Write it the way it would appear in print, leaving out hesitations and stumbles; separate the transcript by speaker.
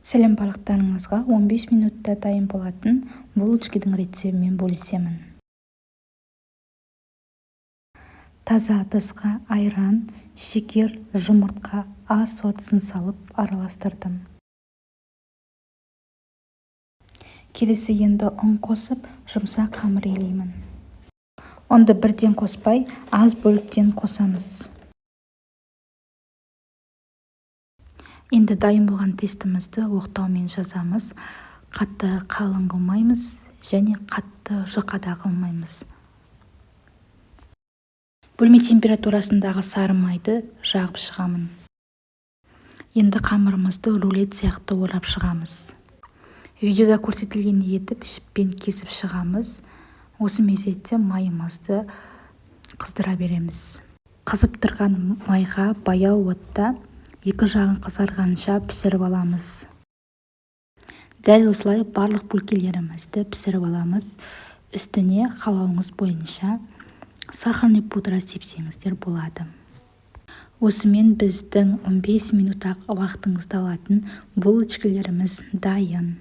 Speaker 1: Сәлем барлықтарыңызға! 15 минутта дайын болатын булочкидің рецебімен бөлісемін. Таза ыдысқа айран, шекер, жұмыртқа, ас содасын салып араластырдым. Келесі енді ұн қосып, жұмсақ қамыр илеймін. Ұнды бірден қоспай, аз бөліктен қосамыз. Енді дайын болған тестімізді оқтаумен жазамыз. Қатты қалың қылмаймыз және қатты жұқа да қылмаймыз. Бөлме температурасындағы сары майды жағып шығамын. Енді қамырымызды рулет сияқты орап шығамыз. Видеода көрсетілгендей етіп жіппен кесіп шығамыз. Осы мезетте майымызды қыздыра береміз. Қызып тұрған майға баяу отта екі жағын қызарғанша пісіріп аламыз. Дәл осылай барлық бөлкелерімізді пісіріп аламыз. Үстіне қалауыңыз бойынша сахарный пудра сепсеңіздер болады. Осымен біздің 15 минут-ақ уақытыңызды алатын булочкалеріміз дайын.